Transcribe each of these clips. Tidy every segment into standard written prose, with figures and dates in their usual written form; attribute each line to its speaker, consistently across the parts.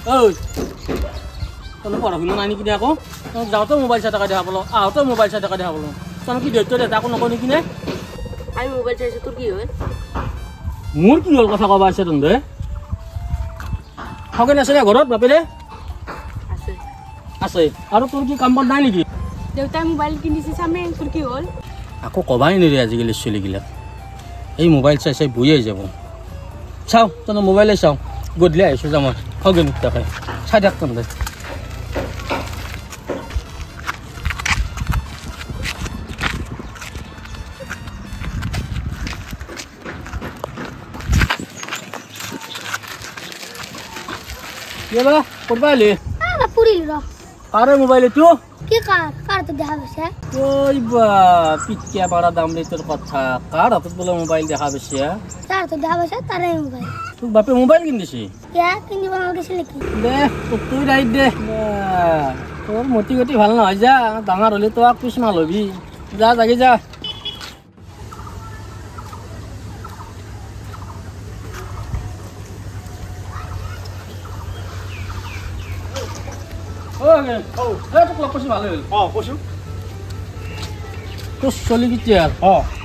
Speaker 1: ঐ তই পঢ়া শুনা নাই নেকি আকৌ? যাওঁতে মোবাইল চাই থকা দেখা পালো, আহোঁতে মোবাইল চাই থকা দেখা পালো। তই কি দেউতা দেউতা একো নকওঁ নেকি নে?
Speaker 2: আমি মোবাইল চাইছো, তোৰ কি হ'ল?
Speaker 1: মোৰ কি হ'ল কথা ক'ব আছে তহঁতে? খগেন আছে নে ঘৰত বাপেৰে?
Speaker 2: আছে।
Speaker 1: আছে। আৰু তোৰ কি কাম বন নাই নেকি?
Speaker 2: দেউতাই মোবাইল কিনিছে চামে, তোৰ কি হ'ল?
Speaker 1: আকৌ কবাই নেৰে আজিকালি ছোৱালীগিলাক, এই মোবাইল চাই চাই বহিয়ে যাব। চাওঁ তহঁতে মোবাইলে চাওঁ, গধূলি আহিছোঁ যাম মই খগেন তাকে চাই থাক তহঁতে। ক'ৰবা আহিলি? কাৰে মোবাইল এইটো?
Speaker 3: কি কাৰ? কাৰ তো দেখা পাইছে?
Speaker 1: ঐ বা পিটকিয়া পাৰা দাম ৰে তোৰ কথা, কাৰ হাতত বোলে মোবাইল দেখা পাইছে?
Speaker 3: তাৰ হাতত দেখা পাইছে, তাৰে মোবাইল।
Speaker 1: তোক বাপে মোবাইল কিনি দিছে?
Speaker 3: কিয় কিনিব নালাগিছিল নেকি?
Speaker 1: দে তোৰ ৰাইট দে, তোৰ মতি গতি ভাল নহয়, যা ডাঙৰ হ'লে তোক পিছমাল হবি, যা যাগি যা। তোৰ ছোৱালীকেইটাৰ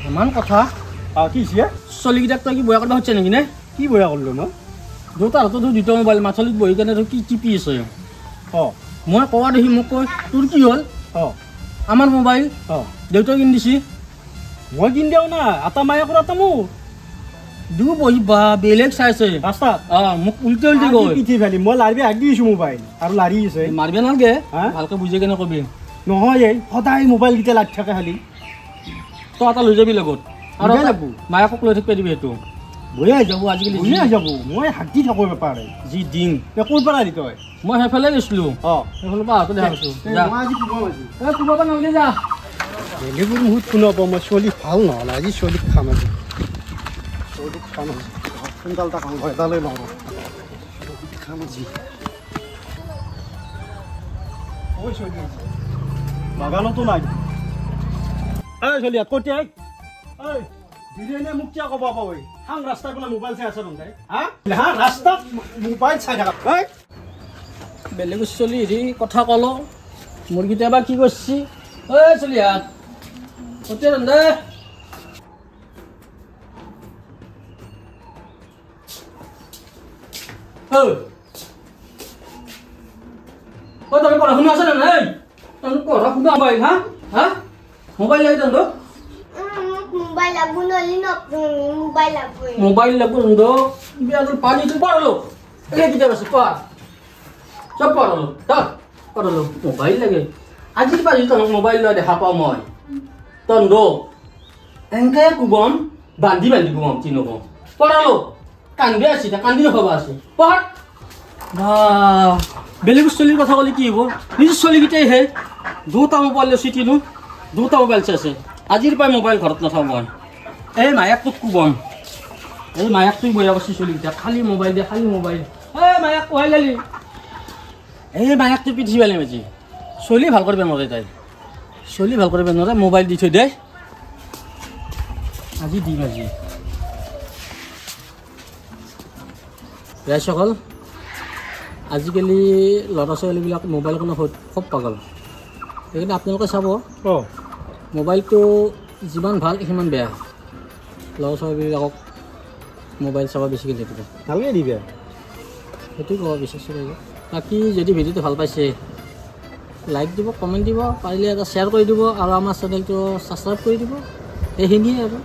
Speaker 1: ইমান কথা
Speaker 4: কি হৈছে?
Speaker 1: ছোৱালীকেইটাক তই কি বয়া কৰিব সুধিছে নেকি নে?
Speaker 4: কি বয়া কৰিলো মই?
Speaker 1: দেউতাৰ হাতত দুটা মোবাইল, মাথলিত বহি কেনে কি টিপি আছে। মই কোৱা দেখি মোক কয় তোৰ কি হ'ল? আমাৰ মোবাইল দেউতাই কিনি দিছে।
Speaker 4: মই কিনি দিওঁ না, এটা মায়েকৰ এটা মোৰ।
Speaker 1: দু বহি বা বেলেগ চাইছে
Speaker 4: ৰাস্তাত।
Speaker 1: মোক উল্টে উল্টে কয়।
Speaker 4: পিঠি ফালি মই লাৰিবি হাক দিছো মোবাইল আৰু লাৰি আছে।
Speaker 1: মাৰিব নালাগে, ভালকে বুজি কেনে কবি।
Speaker 4: নহয় এই সদায় মোবাইল কেইটা লাগি থাকে খালি।
Speaker 1: তই এটা লৈ যাবি লগত, আৰু মায়েকক লৈ থাকিব দিবি। সেইটো বঢ়িয়া হৈ যাব আজিকালি,
Speaker 4: বঢ়িয়া হৈ যাব। মই হাক দি থাকো বেপাৰে
Speaker 1: যি দিন।
Speaker 4: ক'ৰ পৰা আহিলি তই?
Speaker 1: মই সেইফালে গৈছিলো, সেইফালৰ পৰা আহোঁতে দেখা পাইছো। কোবাব নালাগে যা।
Speaker 4: বেলেগৰ মুখত শুনাব মই ছোৱালী ভাল নহ'লে আজি ছোৱালীক খাম, আজি ছোৱালীক খাম আজি। সোনকাল এটা কাম এটা লৈ লওঁ, ছোৱালীক খাম আজি। ঐ ছোৱালী বাগানতো নাই। ঐ ছোৱালী ক'ত আই? ঐ বিৰিয়ানীয়ে মোক কিয় ক'ব পাব? হাং ৰাস্তাত বোলে মোবাইল চাই আছে তহঁতে? হা হা ৰাস্তাত মোবাইল চাই থাকা। ঐ
Speaker 1: বেলেগ ছোৱালী হেৰি কথা ক'লো, মোৰ কেতিয়াবা কি কৰছি? ঐ ছোৱালীহাত ক'তে তহঁতে? ঐ ঐ তহঁতে পঢ়া শুনা আছে নে নাই? তহঁতে পঢ়া শুনা মোবাইল হা হা মোবাইল লাগে তহঁতক?
Speaker 3: মোবাইল লাগব নহ'লে মোবাইল লাগব।
Speaker 1: মোবাইল লাগব তহঁতক? বিয়াটোৰ পানীটো পঢ়ালো, এই কিতাপ আছে পঢ়, চব পঢ়ালো, তই পঢ়ালো মোবাইল লাগে। আজিৰ পৰা যদি তহঁতক মোবাইল লোৱা দেখা পাওঁ মই, তহঁতক এনেকে কোবাম, বান্ধি বান্ধি কোবাম, কি নকওঁ। পঢ়ালো কান্দি আছে, কান্দি নখাব আছে, পঢ়। বেলেগ ছোৱালীৰ কথা ক'লে কি হ'ব? নিজৰ ছোৱালীকেইটাইহে দুটা মোবাইল লৈছে, কিনো দুটা মোবাইল চাইছে। আজিৰ পৰাই মোবাইল ঘৰত নথাওঁ মই। এই মায়াকটোক কোবাম, এই মায়াকটোক বয়া কৰিছে ছোৱালীকেইটা, খালি মোবাইল দে, খালি মোবাইল। এই মায়াক কোৱাই লালি, এই মায়াকটো পিঠি পেলাই আজি। ছোৱালী ভাল কৰিব নোৱাৰে তাই, ছোৱালী ভাল কৰিব নোৱাৰে, মোবাইল দি থৈ দে। আজি দিম আজি। ৰাইজসকল, আজিকালি ল'ৰা ছোৱালীবিলাক মোবাইল কোনো খুব পাগল, সেইকাৰণে আপোনালোকে চাব মোবাইলটো যিমান ভাল সিমান বেয়া। ল'ৰা ছোৱালীবিলাকক মোবাইল চাব বেছিকৈ নিদিব,
Speaker 4: নালাগে দিবে,
Speaker 1: সেইটো ক'ব বিচাৰিছোঁ ৰাইজক। বাকী যদি ভিডিঅ'টো ভাল পাইছে লাইক দিব, কমেণ্ট দিব, পাৰিলে এটা শ্বেয়াৰ কৰি দিব, আৰু আমাৰ চেনেলটো ছাবস্ক্ৰাইব কৰি দিব। এইখিনিয়ে আৰু।